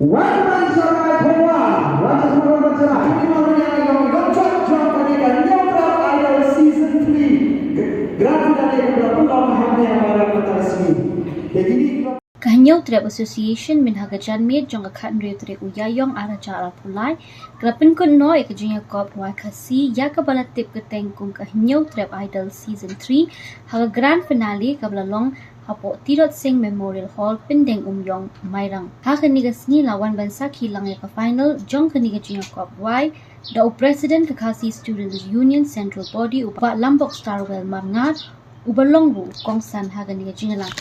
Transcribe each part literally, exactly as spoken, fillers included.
Wan ban sharai phew, wan sharai, wan sharai. Kine ki long ki nongchong jong kane ka Hynñiewtrep Idol Season three. Grand finale ka dei ban long hangne ha Mairang mynta ka sngi. Te kine ki long Ka Hynñiewtrep Association mynha ka janmiet jong ka khathynriew tarik u Ïaïong ar hajar arphew lai ka la pynkut noh ïa ka jingïakop rwai Khasi ïa kaba la tip kyrteng kum ka Hynñiewtrep Idol Season three ha ka grand finale kaba la long hapoh Tirot Sing Memorial Hall, Pyndengumiong, Mairang. Ha kane ka sngi la wan ban sakhi lang ïa ka final jong kane ka jingïakop rwai da u President ka Khasi Students Union Central Body, u Bah Lambok Starwell Marngar, uba long ruh u kongsan ha kane ka jingïalang.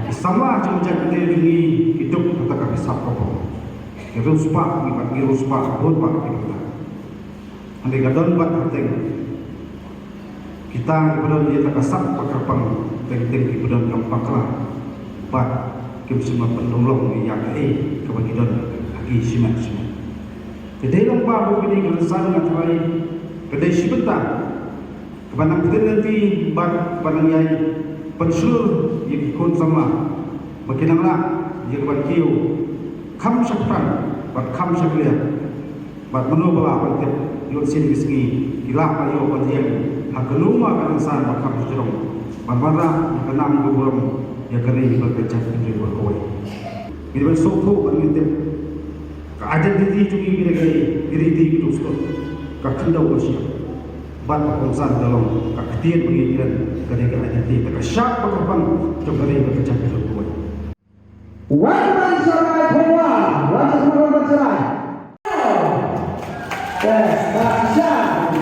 Ki samla jong ka jaitbynriew jong ngi ki duk ha kata ka sap ka pom. Ki riewspah ngi bad ngi riewspah bun bah ki bynta. Hynrei ka don bad ka teng kita kiba don ïa kata ka sap ba kyrpang, teng teng kiba don kam bakla bad kim shym la pynlong long ïa kaei kaba ki don ha ki shimet shimet. Te dei long ba ruh kine ki rynsan nga tharai ka dei shi bynta kaba nang pynlong lynti bad kaba nang ïai pynshlur ïa ki khun samla ba ki nang lah ïa ka ban kiew kham shaphrang bad kham shakliang. Bad mano ba lah ban tip, ïoh sien ki sngi ki lah ban ïoh ban ïeng ha kano ma ka rynsan ba kham shajrong ban wanrah ïa ka nam ka burom ïa ka ri bad ka jaitbynriew baroh kawei. Ngi dei ban sngewthuh bad ngi tip ka identity jong ngi, ngi dei ki ri, ki ri ki duk sdot, ka khyndew ka shyiap. Bad ka kongsan ka long ka ktien ba ngi kren, ka dei ka identity, ka shap ba kyrpang jong ka ri bad ka jaitbynriew kawei. Wan ban sharai phew, wan sharai, wan ban sharai. Yes, ban sharai.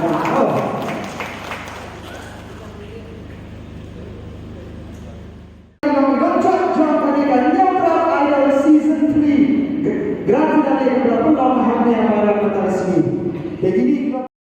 Nongchong jong kane ka Hynñiewtrep Idol Season three. Grand finale ka dei ban long hangne ha Mairang mynta ka sngi. Te kine